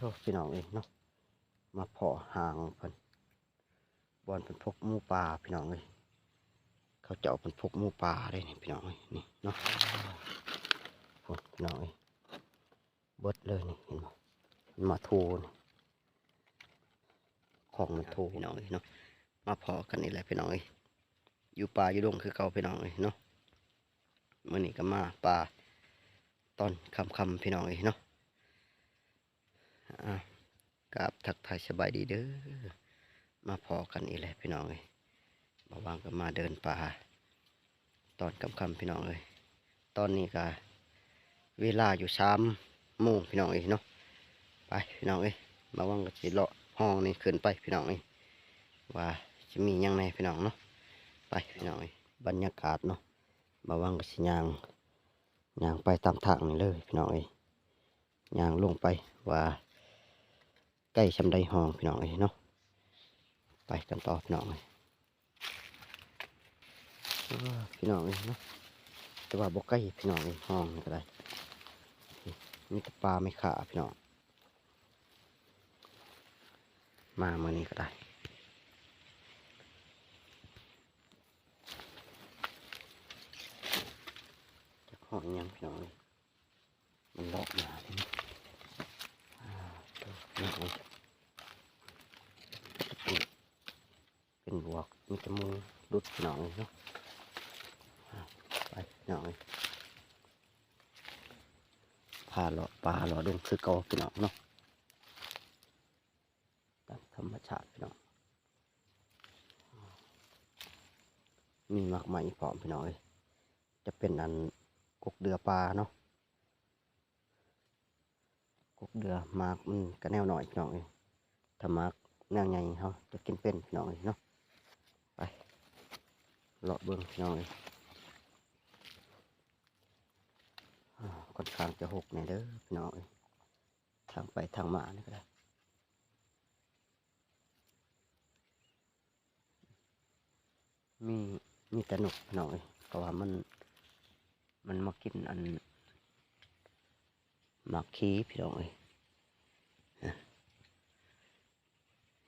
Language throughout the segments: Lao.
ໂອ້ ພີ່ນ້ອງເອີຍເນາະ ມາພໍ້ຮ່າງເພິ່ນ ບ່ອນເພິ່ນພົກໝູປ່າ ພີ່ນ້ອງເອີຍ. ເຂົາເຈົ້າເພິ່ນພົກໝູປ່າເດ້ນີ້ ພີ່ນ້ອງເອີຍ ນີ້ເນາະ ໂອ້ ພີ່ນ້ອງເອີຍ ເບິດເລີຍນີ້ ເຫັນບໍ່ ມັນມາໂທນີ້ ຂອງມັນໂທ ພີ່ນ້ອງເອີຍເນາະ. ມາພໍ້ກັນນີ້ແຫຼະ ພີ່ນ້ອງເອີຍ ຢູ່ປ່າຢູ່ດົງຄືເກົ່າ ພີ່ນ້ອງເອີຍເນາະ. ມື້ນີ້ກໍມາປ່າຕອນຄ່ຳໆ ພີ່ນ້ອງເອີຍເນາະ. ອ່າ ກາບທັກທາຍສະບາຍດີເດີ ມາພໍ້ກັນອີກແລ້ວ ພີ່ນ້ອງເອີຍ. ບ່າວວັງກໍມາເດີນປ່າຕອນຄ່ຳໆ ພີ່ນ້ອງເອີຍ. ຕອນນີ້ກໍເວລາຢູ່ສາມໂມງ ພີ່ນ້ອງເອີຍເນາະ. ໄປ ພີ່ນ້ອງເອີຍ ບ່າວວັງກໍຊິເລາະຮ່ອງນີ້ຂຶ້ນໄປ ພີ່ນ້ອງເອີຍ ວ່າຊິມີຫຍັງແດ່ ພີ່ນ້ອງເນາະ. ໄປ ພີ່ນ້ອງເອີຍ ບັນຍາກາດເນາະ ບ່າວວັງກໍຊິຍ່າງ ຍ່າງໄປຕາມທາງນີ້ເລີຍ ພີ່ນ້ອງເອີຍ. ຍ່າງລົງໄປວ່າໄກສ່ຳໃດຮ່ອງ ພີ່ນ້ອງເອີຍເນາະ. ໄປກັນຕໍ່ ພີ່ນ້ອງເອີຍ ເອີ ພີ່ນ້ອງເອີຍເນາະ. ແຕ່ວ່າບໍ່ໄກ ພີ່ນ້ອງເອີຍ ຮ່ອງນີ້ກໍໄດ້ ມີແຕ່ປ່າໄມ້ຂາ ພີ່ນ້ອງ ມາມື້ນີ້ກໍໄດ້. ຈັກຮອດຫຍັງ ພີ່ນ້ອງເອີຍ ມັນເລາະມານີ້ ເປັນບວກ ມີແຕ່ໝູຫຼຸດ ພີ່ນ້ອງເອີຍເນາະ. ໄປ ພີ່ນ້ອງເອີຍ ພາເລາະປ່າເລາະດົງຄືເກົ່າ ພີ່ນ້ອງເນາະ ຕາມທຳມະຊາດ ພີ່ນ້ອງ. ມີໝາກໄມ້ພ້ອມ ພີ່ນ້ອງເອີຍ ຈະເປັນອັນກົກເດື່ອປ່າເນາະ. ກົກເດື່ອໝາກມັນກະແນວນ້ອຍ ພີ່ນ້ອງເອີຍ ຖ້າໝາກແນວໃຫຍ່ເຮົາຈະກິນເປັນ ພີ່ນ້ອງເອີຍເນາະ. ໄປເລາະເບິ່ງ ພີ່ນ້ອງເອີຍ ອາ ຂ້ອນຂ້າງຈະຮົກແດ່ເດີ ພີ່ນ້ອງເອີຍ ທາງໄປທາງມານີ້ກໍໄດ້. ມີ ມີແຕ່ນົກ ພີ່ນ້ອງເອີຍ ເພາະວ່າມັນ ມັນມາກິນອັນໝາກຂີ ພີ່ນ້ອງເອີຍ.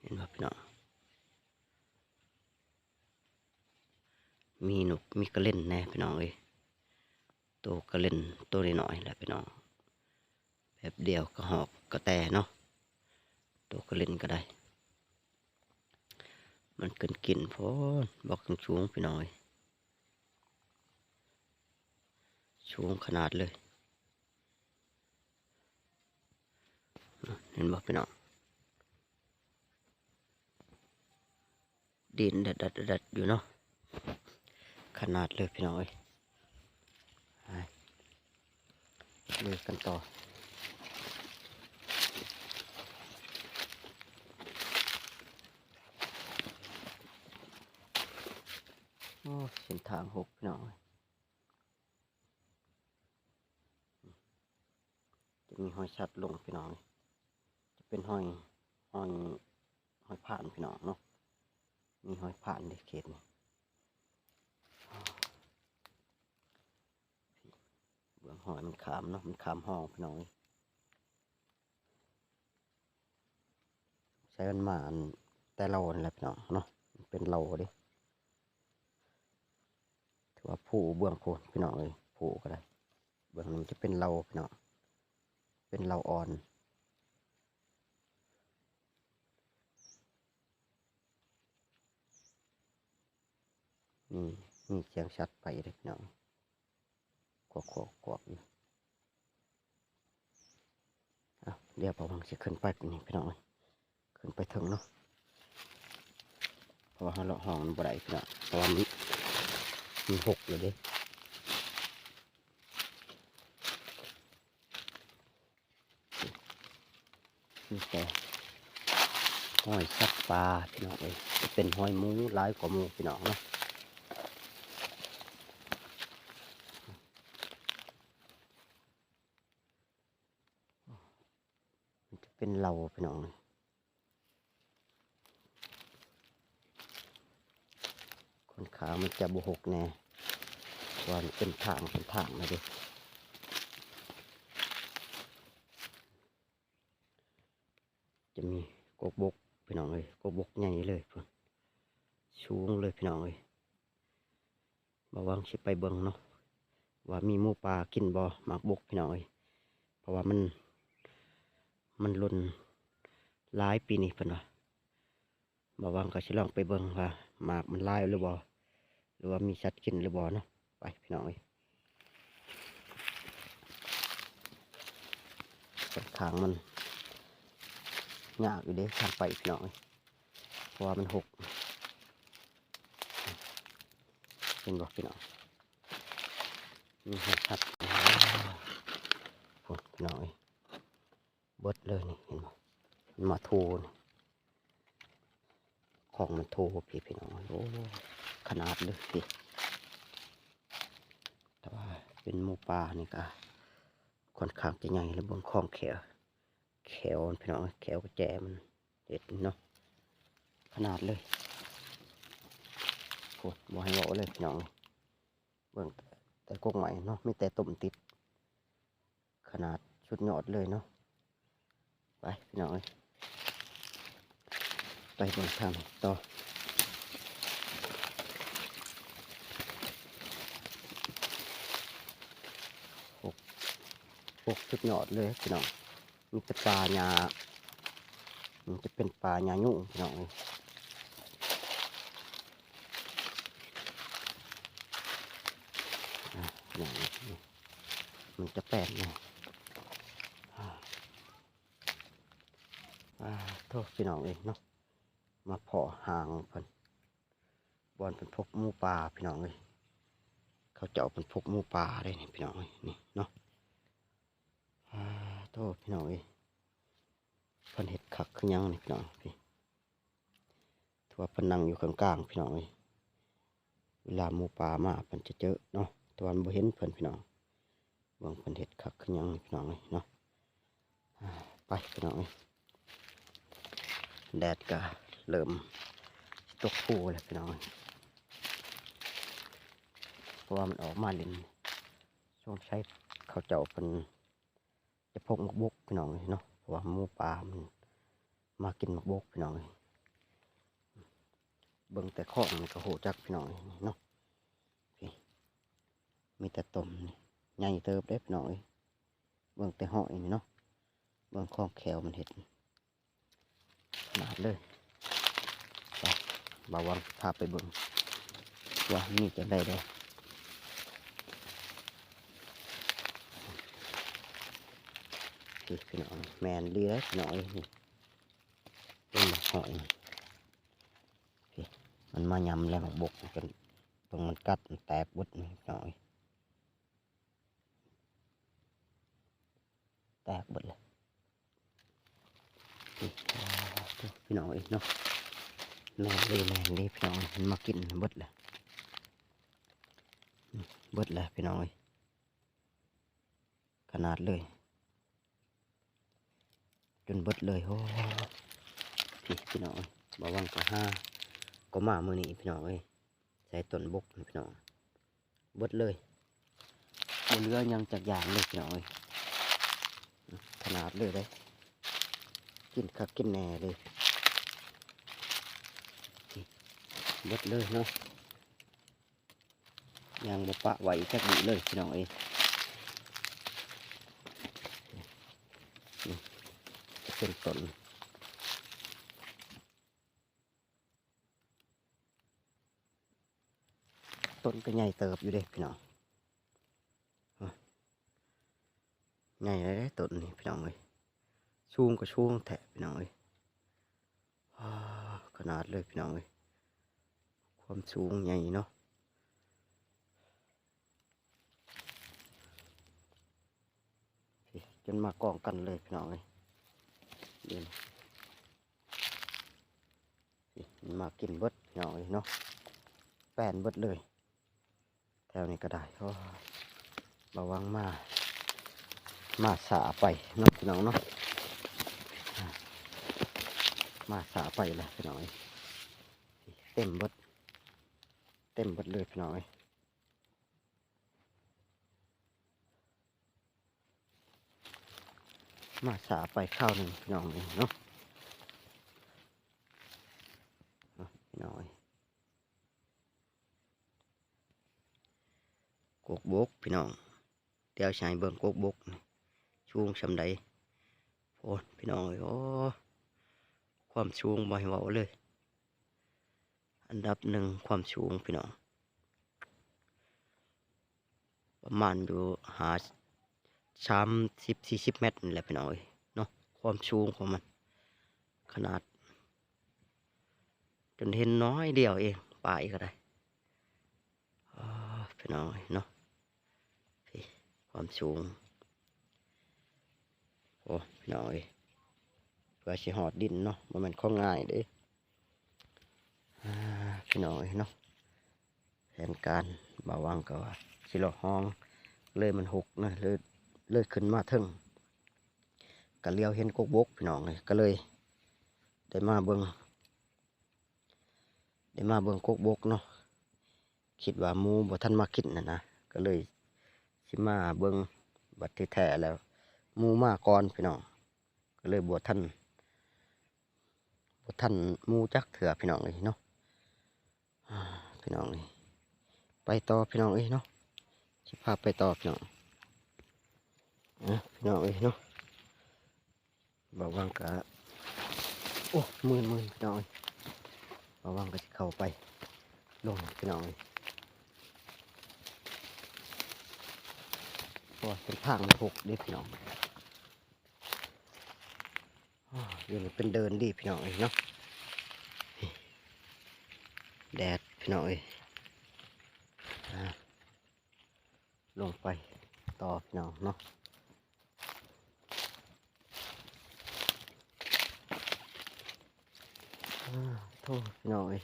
ເຫັນບໍ່ ພີ່ນ້ອງ ມີນົກມີກະເລັນແດ່ ພີ່ນ້ອງເອີຍ. ໂຕກະເລັນໂຕນ້ອຍໆແຫຼະ ພີ່ນ້ອງ ແປັບດຽວກະຮອບກະແຕເນາະ. ໂຕກະເລັນກໍໄດ້ ມັນຂຶ້ນກິນໂພດ ບັກສູງໆ ພີ່ນ້ອງເອີຍ ສູງຂະໜາດເລີຍ ເຫັນບໍ່ ພີ່ນ້ອງ. ດິນດັດໆໆຢູ່ເນາະ ຂະໜາດເລີຍ ພີ່ນ້ອງເອີຍ. ໄປ ລຸຍກັນຕໍ່. ໂອ້ ເສັ້ນທາງຮົກ ພີ່ນ້ອງເອີຍ. ຈະມີຮອຍສັດລົງ ພີ່ນ້ອງ ຈະເປັນຮອຍ ຮອຍ ຮອຍຜ່ານ ພີ່ນ້ອງເນາະ. ມີຮອຍຜ່ານເດ້ເຂດນີ້ ເບື້ອງຮອຍມັນຂ້າມເນາະ ມັນຂ້າມຮ່ອງ ພີ່ນ້ອງເອີຍ. ໃຊ້ມັນມາອັນແຕ່ເຫຼົ່ານີ້ແຫຼະ ພີ່ນ້ອງເນາະ ມັນເປັນເຫຼົ່າເດ້. ຖືວ່າພູເບື້ອງພຸ້ນ ພີ່ນ້ອງເອີຍ ພູກໍໄດ້. ເບື້ອງນີ້ມັນຈະເປັນເຫຼົ່າ ພີ່ນ້ອງ ເປັນເຫຼົ່າອ່ອນ. ນີ້ ມີສຽງສັດໄປເດ້ ພີ່ນ້ອງ ກວກໆໆຢູ່. ເອົາ ດຽວບ່າວວັງຊິຂຶ້ນໄປນີ້ ພີ່ນ້ອງເອີຍ ຂຶ້ນໄປເທິງເນາະ ເພາະວ່າເຮົາເລາະຮ່ອງມັນບໍ່ໄດ້ ພີ່ນ້ອງ ເພາະວ່າມັນ ມັນຮົກຢູ່ເດ້. ມີແຕ່ຮອຍສັດປ່າ ພີ່ນ້ອງເອີຍ ຈະເປັນຮອຍໝູຫຼາຍກວ່າໝູ ພີ່ນ້ອງເນາະ. ມັນຈະເປັນເຫຼົ່າ ພີ່ນ້ອງເອີຍ. ຂ້ອນຂ້າງມັນຈະບໍ່ຮົກແດ່ ເພາະວ່າມັນເປັນທາງ ເປັນທາງນະເດ້. ຈະມີກົກບົກພີ່ນ້ອງເອີຍ, ກົກບົກໃຫຍ່ເລີຍພຸ້ນ, ສູງເລີຍພີ່ນ້ອງເອີຍ. ບ່າວວັງຊິໄປເບິ່ງເນາະ ວ່າມີໝູປ່າກິນບໍ່ໝາກບົກພີ່ນ້ອງເອີຍ, ເພາະວ່າມັນ ມັນຫຼົ່ນຫຼາຍປີນີ້ເພິ່ນວ່າ. ບ່າວວັງກໍຊິລອງໄປເບິ່ງວ່າໝາກມັນຫຼາຍຫຼືບໍ່ ຫຼືວ່າມີສັດກິນຫຼືບໍ່ເນາະ. ໄປພີ່ນ້ອງເອີຍ, ຂ້ອນຂ້າງມັນຍາກຢູ່ເດ້ທາງໄປພີ່ນ້ອງເອີຍ, ເພາະວ່າມັນຫົກ. ເຫັນບໍ່ພີ່ນ້ອງ? ນີ້ໃຫ້ຊັດພຸ້ນພີ່ນ້ອງເອີຍ, ເບິດເລີຍນີ້ ເຫັນບໍ່? ມັນມາໂທນີ້, ຂອງມັນໂທພີ້ພີ່ນ້ອງເອີຍ. ໂອ້ ຂະໜາດເລີຍພີ້, ແຕ່ວ່າເປັນໝູປ່ານີ້ກະຂ້ອນຂ້າງຈະໃຫຍ່. ແລ້ວເບິ່ງຂອງແຂວ ແຂວມັນພີ່ນ້ອງເອີຍ, ແຂວກະແຈມັນເຮັດເນາະ, ຂະໜາດເລີຍ. ໂອ້ ບໍ່ໃຫ້ເວົ້າເລີຍພີ່ນ້ອງເອີຍ, ເບິ່ງແຕ່ກົກໄມ້ເນາະ ມີແຕ່ຕົມຕິດ, ຂະໜາດສຸດຍອດເລີຍເນາະ. ໄປພີ່ນ້ອງເອີຍ, ໄປເບິ່ງທາງນີ້ຕໍ່. ໂອ້ ສຸດຍອດເລີຍພີ່ນ້ອງ, ມີແຕ່ປ່າຫຍ້າ, ມັນຈະເປັນປ່າຫຍ້າຍຸ່ງພີ່ນ້ອງເອີຍ. ອ່າ ພີ່ນ້ອງເອີຍ, ມັນຈະແປນເນາະ. ອ່າ ໂທ້ ພີ່ນ້ອງເອີຍເນາະ, ມາພໍ້ຮ່າງເພິ່ນ ບ່ອນເພິ່ນພົກໝູປ່າພີ່ນ້ອງເອີຍ. ເຂົາເຈົ້າເພິ່ນພົກໝູປ່າເດ້ນີ້ພີ່ນ້ອງເອີຍ, ນີ້ເນາະ. ອ່າ ໂທ້ ພີ່ນ້ອງເອີຍ, ເພິ່ນເຮັດຄັກຄືຫຍັງນີ້ພີ່ນ້ອງ. ຖືວ່າເພິ່ນນັ່ງຢູ່ກາງໆພີ່ນ້ອງເອີຍ, ເວລາໝູປ່າມາເພິ່ນຈະເຈີເນາະ, ແຕ່ວ່າມັນບໍ່ເຫັນເພິ່ນພີ່ນ້ອງ. ເບິ່ງເພິ່ນເຮັດຄັກຄືຫຍັງພີ່ນ້ອງເອີຍເນາະ. ອ່າ ໄປພີ່ນ້ອງເອີຍ, ແດດກະເລີ່ມຊິຕົກພູແລ້ວພີ່ນ້ອງເອີຍ, ເພາະວ່າມັນອອກມາຫຼິ້ນ. ສົງໄສເຂົາເຈົ້າເພິ່ນຈະພົກໝາກບົກພີ່ນ້ອງເອີຍເນາະ, ເພາະວ່າໝູປ່າມັນມາກິນໝາກບົກພີ່ນ້ອງເອີຍ. ເບິ່ງແຕ່ຂອງນີ້ກໍຮູ້ຈັກພີ່ນ້ອງເອີຍເນາະ. ພີ້ ມີແຕ່ຕົມນີ້ ໃຫຍ່ເຕີບເດ້ພີ່ນ້ອງເອີຍ. ເບິ່ງແຕ່ຫອຍນີ້ເນາະ, ເບິ່ງຂອງແຂວມັນເຮັດ ຂະໜາດເລີຍ. ໄປ ບ່າວວັງພາໄປເບິ່ງວ່າມີຈັ່ງໃດແດ່. ພີ້ ພີ່ນ້ອງ ແມ່ນອີ່ຫຼີເດ້ພີ່ນ້ອງເອີຍ. ນີ້ ເບິ່ງໝາກຫອຍນີ້. ພີ້ ມັນມາຫຍ້ຳແລ້ວໝາກບົກ ຈົນຕົງມັນກັດ ມັນແຕກເບິດນີ້ພີ່ນ້ອງເອີຍ, ແຕກເບິດເລີຍ. ພີ້ ພີ່ນ້ອງເອີຍເນາະ, ແມ່ນເລີຍ ແມ່ນເລີຍພີ່ນ້ອງເອີຍ, ມັນມາກິນເບິດແລ້ວ ເບິດແລ້ວພີ່ນ້ອງເອີຍ. ຂະໜາດເລີຍ ຈົນເບິດເລີຍ. ໂອ້ ພີ້ ພີ່ນ້ອງເອີຍ, ບ່າວວັງກໍຫາກໍມາມື້ນີ້ພີ່ນ້ອງເອີຍ, ໃສ່ຕົ້ນບົກນີ້ພີ່ນ້ອງ, ເບິດເລີຍ ບໍ່ເຫຼືອຫຍັງຈັກຢ່າງເລີຍພີ່ນ້ອງເອີຍ. ຂະໜາດເລີຍເດ້, ກິນຄັກກິນແນ່ເລີຍ. ພີ້ ເບິດເລີຍເນາະ. ຍັງບໍ່ປະໄວ້ຈັກດີ້ເລີຍພີ່ນ້ອງເອີຍ. ນີ້ເປັນຕົ້ນ ຕົ້ນກໍໃຫຍ່ເຕີບຢູ່ເດ້ພີ່ນ້ອງ, ໃຫຍ່ເດ້ຕົ້ນນີ້ພີ່ນ້ອງເອີຍ, ສູງກໍສູງແທ້ພີ່ນ້ອງເອີຍ. ອາ ຂະໜາດເລີຍພີ່ນ້ອງເອີຍ, ຄວາມສູງໃຫຍ່ເນາະ. ພີ້ ຈົນມາກອງກັນເລີຍພີ່ນ້ອງເອີຍ, ນີ້ ພີ້ ມັນມາກິນເບິດພີ່ນ້ອງເອີຍເນາະ, ແປນເບິດເລີຍ. ແຖວນີ້ກໍໄດ້ ໂອ້ ບ່າວວັງມາ ມາຊ້າໄປເນາະພີ່ນ້ອງເນາະ, ມາຊ້າໄປແລ້ວພີ່ນ້ອງເອີຍ. ເຕັມເບິດ ເຕັມເບິດເລີຍພີ່ນ້ອງເອີຍ. ມາຊ້າໄປຄາວໜຶ່ງພີ່ນ້ອງເອີຍເນາະ. ນ້ອຍ ກົກບົກພີ່ນ້ອງ. ດຽວຊິໃຫ້ເບິ່ງກົກບົກນີ້ສູງສ່ຳໃດ. ໂອ້ ພີ່ນ້ອງເອີຍ ໂອ້ ຄວາມສູງບໍ່ໃຫ້ເວົ້າເລີຍ ອັນດັບໜຶ່ງຄວາມສູງພີ່ນ້ອງ ປະມານຢູ່ຫາສາມສິບ ສີ່ສິບແມັດນີ້ແຫຼະພີ່ນ້ອງເອີຍເນາະ ຄວາມສູງຂອງມັນ ຂະໜາດຈົນເຫັນໜ້ອຍດຽວເອງ ປາຍກໍໄດ້. ອໍ ພີ່ນ້ອງເອີຍເນາະ ພີ້ ຄວາມສູງ ໂອ້ ພີ່ນ້ອງເອີຍ ກວ່າຊິຮອດດິນເນາະ ບໍ່ແມ່ນຂອງງ່າຍເດ້ ອາ ພີ່ນ້ອງເອີຍເນາະ. ແຜນການບ່າວວັງກໍວ່າຊິເລາະຮ່ອງ ເລີຍມັນຫົກນະ ເລີຍ ເລີຍຂຶ້ນມາເທິງ ກໍຫຼຽວເຫັນກົກບົກພີ່ນ້ອງເອີຍ ກໍເລີຍໄດ້ມາເບິ່ງ ໄດ້ມາເບິ່ງກົກບົກເນາະ ຄິດວ່າໝູບໍ່ທັນມາກິນຫັ້ນນະ ກໍເລີຍຊິມາເບິ່ງ ບັດທີ່ແທ້ແລ້ວໝູມາກ່ອນພີ່ນ້ອງ ກໍເລີຍບໍ່ທັນ ບໍ່ທັນໝູຈັກເທື່ອພີ່ນ້ອງເອີຍເນາະ. ອາ ພີ່ນ້ອງເອີຍ ໄປຕໍ່ພີ່ນ້ອງເອີຍເນາະ ຊິພາໄປຕໍ່ພີ່ນ້ອງ ອາ ພີ່ນ້ອງເອີຍເນາະ. ບ່າວວັງກະ ໂອ້ ມື່ນໆ ພີ່ນ້ອງເອີຍ ບ່າວວັງກະຊິເຂົ້າໄປລົງພີ່ນ້ອງເອີຍ ເພາະວ່າເສັ້ນທາງມັນຫົກເດ້ພີ່ນ້ອງ. ໂອ້ ຢູ່ນີ້ເປັນເດີ່ນດີພີ່ນ້ອງເອີຍເນາະ ແດດພີ່ນ້ອງເອີຍ ອາ ລົງໄປຕໍ່ພີ່ນ້ອງເນາະ. ອາ ໂທ້ ພີ່ນ້ອງເອີຍ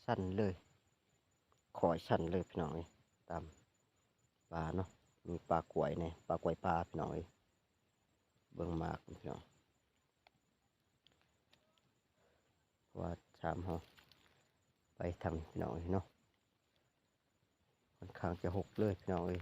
ຊັນເລີຍ ຂ້ອຍຊັນເລີຍພີ່ນ້ອງເອີຍ ຕາມປ່າເນາະ ມີປ່າກ້ວຍແດ່ ປ່າກ້ວຍປ່າພີ່ນ້ອງເອີຍ. ເບິ່ງໝາກພີ່ນ້ອງ ເພາະວ່າຊາມເຮົາໄປທາງນີ້ພີ່ນ້ອງເອີຍເນາະ ຂ້ອນຂ້າງຈະຫົກເລີຍພີ່ນ້ອງເອີຍ.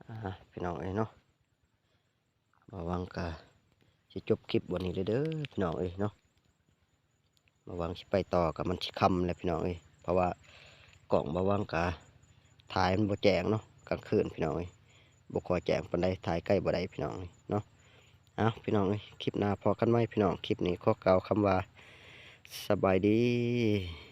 ອາ ພີ່ນ້ອງເອີຍເນາະ ບ່າວວັງກະຊິຈົບຄລິບບ່ອນນີ້ເລີຍເດີພີ່ນ້ອງເອີຍເນາະ. ບ່າວວັງຊິໄປຕໍ່ ກໍມັນຊິຄ່ຳແລ້ວພີ່ນ້ອງເອີຍ ເພາະວ່າກ້ອງບ່າວວັງກະຖ່າຍມັນບໍ່ແຈ້ງເນາະ ກາງຄືນພີ່ນ້ອງເອີຍ ບໍ່ຄ່ອຍແຈ້ງປານໃດ ຖ່າຍໃກ້ບໍ່ໄດ້ພີ່ນ້ອງເອີຍເນາະ. ເອົາ ພີ່ນ້ອງເອີຍ ຄລິບໜ້າພໍ້ກັນໃໝ່ພີ່ນ້ອງ ຄລິບນີ້ຂໍກ່າວຄຳວ່າ ສະບາຍດີ.